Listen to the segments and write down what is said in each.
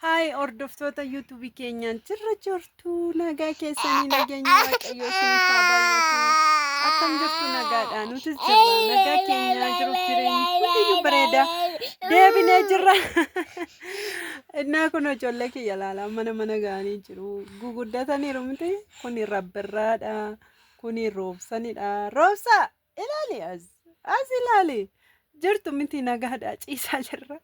Haay hordoftoota yuutuubii keenyaan jirra jirtu nagaa keessanii nageenya waaqayyoo isiniif haa baay'atu. Akkam jirtu nagaadha nutis jirra nagaa keenyaa jiruuf jireenyi hundiyyuu bareeda deebinee jirra. Innaa kun ijoollee kiyya ilaalaa mana mana ga'anii jiru guguddataniiru miti kuni rabbirraadha kuni roobsanidha roobsaa. Ilaali as as ilaali jirtu miti nagaadha ciisaa jirra.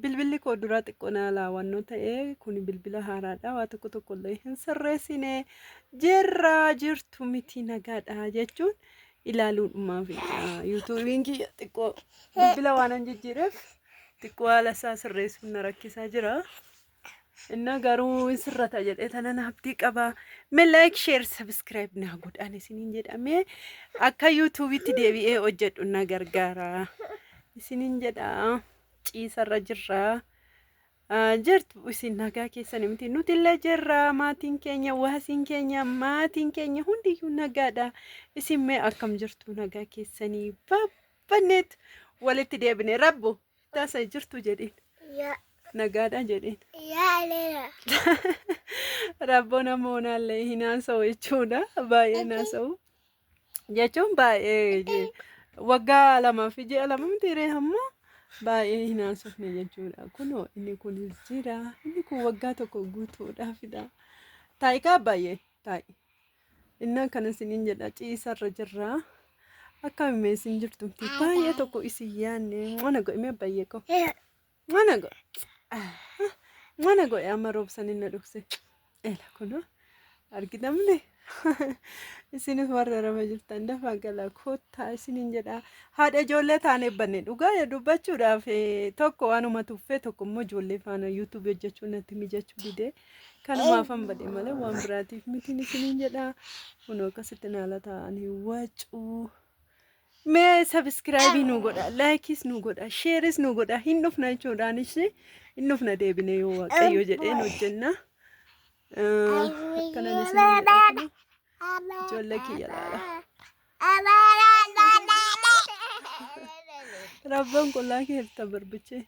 Bilbilli koo dura xiqqoo naa laawwannoo ta'e kun bilbila haaraadha waa tokko tokko illee hin sirreessine jirra jirtu miti nagaadha jechuun ilaaluudhumaaf yuutuubiin kiyya xiqqoo bilbila waan hin jijjiireef xiqqoo haala isaa sirreessuun na rakkisaa jira. Inna garuu hin sirrata jedhee tanan abdii qaba. Mee like, share, subscribe naa godhaan isiniin jedhamee akka yuutuubitti deebi'ee hojjedhu na gargaara. Isiniin jedha ciisarra jirra. Jirtu isin nagaa keessan miti nuti illee jirra maatiin keenya waasiin keenya maatiin keenya hundiyyuu nagaadha. Isin mee akkam jirtu nagaa keessanii babbanneet walitti deebine rabbu tasa jirtu jedhiin. Yaa. Nagaadha jedhiin. Yaa leera. Rabboon amma onaallee hin haasa'u jechuudha. Baay'ee hin haasa'u. Jechuun baay'ee waggaa lamaa fi ji'a 2 miti ree hamma baay'ee hin haasofne jechuudha. Kunoo inni kunis jira. Inni kun waggaa 1 guutuudhaafidha. Taa'i kaa baay'ee taa'i. Innaa kana isiniin jedha ciisarra jirra. Akkami mee isin jirtu miti baay'ee tokko isin yaanne mana godhime baay'ee koo. Mana godhe. Mana godhe amma roobsanii na dhukse. Ela kunoo argitamne. Isinis warra rama jirtan dafaa galaa koottaa isiniin jedha. Haadha ijoollee taanee banne dhugaa dubbachuudhaaf tokko waanuma tuffee tokko immoo ijoollee faana yuutuubii hojjechuu natti mijachuu didee. Kanumaafan bade malee waan biraatiif mitiin isiniin jedha. Kunoo akkasitti naala taa'anii wacuu. Mee sabiskiraayibii nu godha, laayikiis nu godha, sheeris nu godha. Hin dhufna jechuudhaan ishee hin dhufna deebinee yoo waaqayyo jedheen hojjenna. Akkanan isiniin jedha kunoo ijoollee kiyya laala. Rabban qullaa keessa barbichee.